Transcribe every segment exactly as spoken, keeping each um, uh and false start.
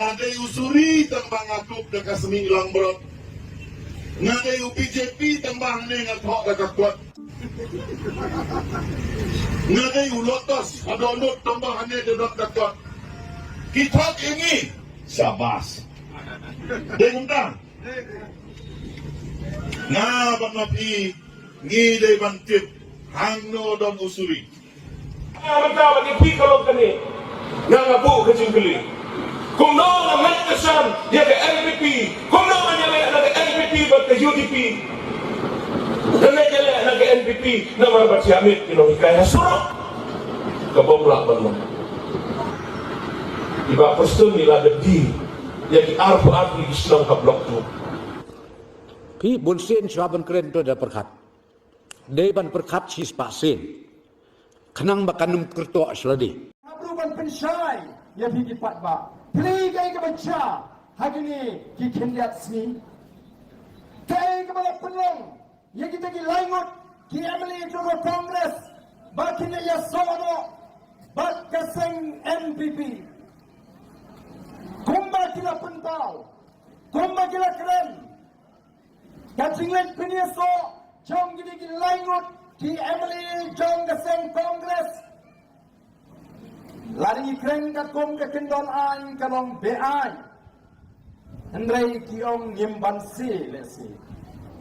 Nga dei u Suri tang ba nga tup da ka snieh langbrot. Nga dei u B J P tang ba hangne nga thoh da ka kot. Nga dei u Lotus, haduh lut tang ba hangne da dot da kot. Ki thok ïa ngi. Syabas. Dei kumta. Nga bad ma phi ngi dei ban tip hangno don u Suri. Nga mynta bad ïa phi ka long kane. Nga nga buh ka jingkylli. Kumno nga ngeit ka shan ïa ka N P P. Kumno nga ïaleh na ka N P P bad ka U D P. Nga ngeit ïaleh na ka N P P namar ba ki Amit ki long hikai ha surok. Ka bym lah ban long. I Bah Prestone i la dep die ïa ki arphew arphew ki shnong ka Block two. Phi bun sien shuwa ban kren to da pyrkhat. Dei ban pyrkhat shispah sien. Khnang ba kan ym kyrtoh shladi. Hap ruh ban pynshai ïa phi ki paidbah. Phi kaei kaba jia ha kine ki khyndiat sngi? Kaei kaba la pynlong ïa kita ki lai ngut ki M L A jong ka Congress ba kin ïasoh noh bad ka seng N P P? Kumba ki la pynpaw, kumba ki la kren, ka jingleit pynïasoh jong kine ki lai ngut ki M L A jong ka seng Congress, lada ngi kren katkum ka kyndon aiñ ka long beaiñ. Hynrei ki ong ngim banse lehse.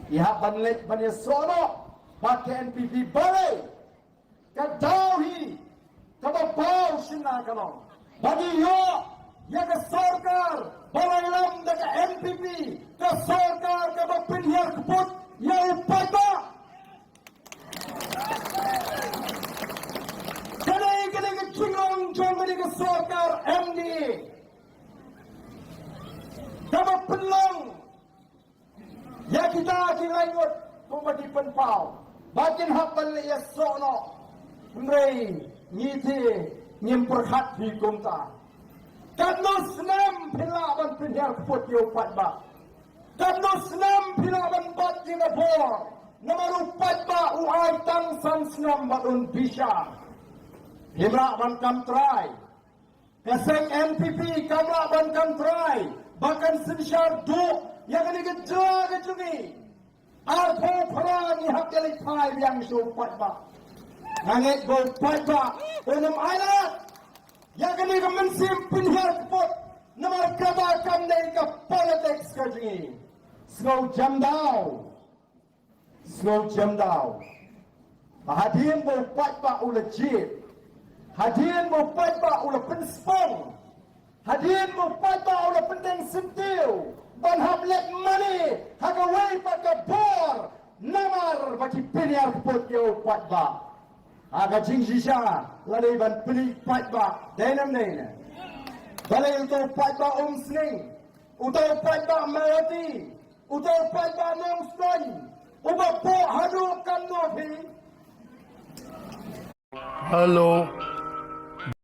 Ki hap ban leit ban ïasoh noh bad ka N P P balei? Ka daw hi kaba paw shynna ka long ba ngi ïoh ïa ka sorkar ba la ïalam da ka N P P, ka sorkar kaba pynhiar kput ïa u paidbah. Ka dei, ka dei ka jinglong jong ka dei ka sorkar M D A kaba pynlong ïa kita ki lai ngut kumba ki pynpaw ba kin hap ban leit ïasoh noh. Hynrei ngi te ngim pyrkhat hi kumta. Katno snem phi lah ban pynhiar kput ïa u paidbah? Katno snem phi lah ban bat ïa ka bor? Namar u paidbah u ai tang san snem bad un bishar. Phim lah ban kam trai. Ka seng N P P kam lah ban kam trai ba kan synshar duh ïa kane ka jylla ka jong ngi. Arphew phra ngi hap ïaleit phai biang sha u paidbah. Nga ngeit ba u paidbah un ym ailad ïa kane ka mynsiem pynhiar kput namar kata kam dei ka politics ka jong ngi. Sngew jam daw. Sngew jam daw ba hadien ba u paidbah u la jied, hadien ba u paidbah u la pynspong, hadien ba u paidbah u la pyndeng syntiew ban hap leit mane ha kawei pat ka bor namar ba ki pynhiar kput ïa u paidbah. Ha ka jingshisha la dei ban pynïaid paidbah, dei ne ym dei ne? Balei uto u paidbah Umsning, uto u paidbah Mawhati, uto u paidbah Nongstoiñ uba buh haduh katno phi? Hello.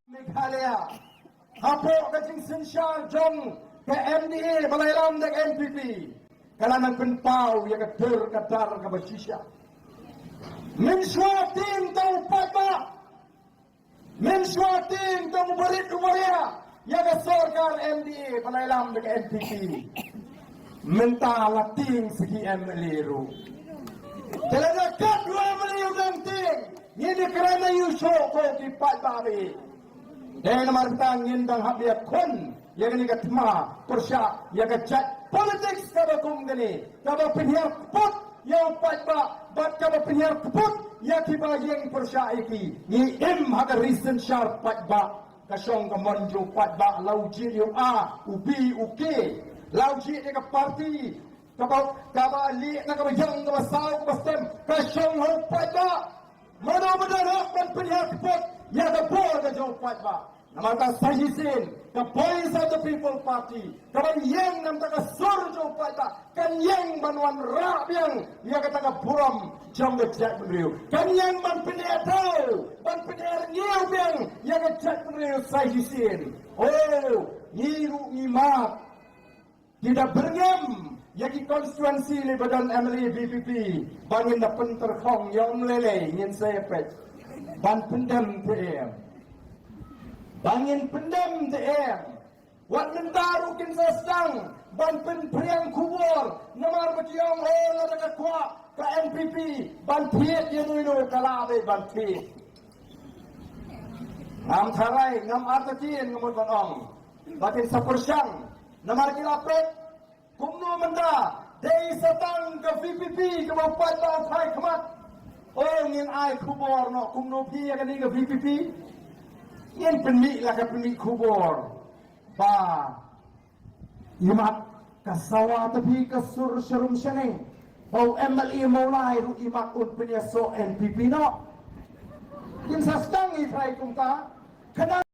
Meghalaya, hapoh ka jingsynshar jong ka M D A ba la ïalam da ka N P P, ka la nang pynpaw ïa ka dur ka dar kaba shisha. Mynshuwa tieng uto u paidbah, mynshuwa tieng uto u barit u baria ïa ka sorkar M D A ba la ïalam da ka N P P. Mynta la tieng sa ki M L A ruh. Te lada kat u M L A u dang tieng, ngin ïakren aïu shuh ko ki paidbah? Dei namar kata ngin dang hap ïakhun ïa kane ka thma pyrshah ïa ka jait politics kaba kum kane, kaba pynhiar kput ïa u paidbah bad kaba pynhiar kput ïa kiba ïeng pyrshah ïa ki. Ngi im ha ka ri synshar paidbah. Ka shong ka mon jong u paidbah, la u jied ïa u A, u B, u K, la u jied ïa ka party kaba, kaba lieh na kaba ïeng, kaba saw, kaba stem, ka shong ha u paidbah. Mano ba don hok ban pynhiar kput ïa ka bor ka jong u paidbah? Namar kata sa shisien ka Voice of the People Party, kaban ïeng na ka bynta ka sur jong u paidbah, kan ïeng ban wanrah biang ïa kata ka burom jong ka jaitbynriew. Kan ïeng ban pyneh daw, ban pyneh rngiew biang ïa ka jaitbynriew sa shisien. Oh, ngi ruh ngi mad. Ki da byrngem ïa ki constituency lei ba don M L A V P P ba ngin da pyntyrkhong, ïa um lei lei ngin sa ïa peit ban pyndem te em. Ba ngin pyndem te em. Wat mynta ruh kin sa sdang ban pynphriang khubor namar ba ki ong, eh, lada ka kwah ka N P P ban thied ïa no ïa no ka lah dei ban thied. Ngam tharai, ngam artatien, ngam mut ban ong ba kin sa pyrshang namar ki la peit. Kumno mynta dei sa tang ka V P P kaba u paidbah u phai khmat. Oh, ngin ai khubor noh kumno phi ïa kane ka V P P. Ngin pynmih la ka pynmih khubor ba imat ka sawa ta phi ka sur sharum shane ba u M L A Mawlai ruh imat un pynïasoh N P P noh. Ngin sa sdang i trai kumta. Kane